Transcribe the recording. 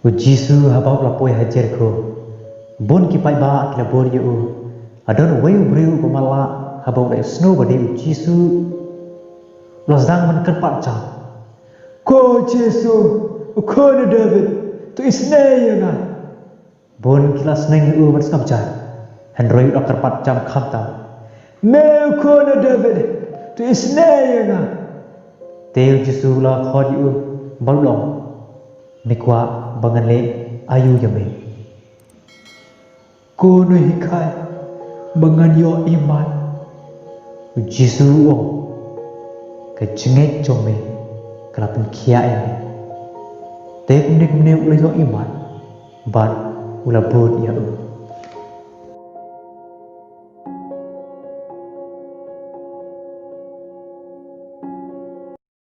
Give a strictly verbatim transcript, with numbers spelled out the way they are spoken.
U Jisu haba u la poi ha Jerikho, bun ki paidbah ki la bud ïa u. La don uwei u briew uba matlah, haba u la ïohsngew ba dei u Jisu, u la sdang ban kyrpad jam, "Ko Jisu, u khun u David, to isynei ïa nga." Bun ki la sneng ïa u ban sngap jar, hynrei u la kyrpad jam khamtam, "Me u khun u David, to isynei ïa nga." Te u Jisu u la khot ïa u bad u ong, "Me kwah ba ngan leh aïu ïa me?" "Ko nonghikai, ba ngan ïoh imat." U Jisu u ong, "Ka jingngeit jong me ka la pynkhiah ïa me." Te kumne kumne u la ïoh imat bad u la bud ïa u.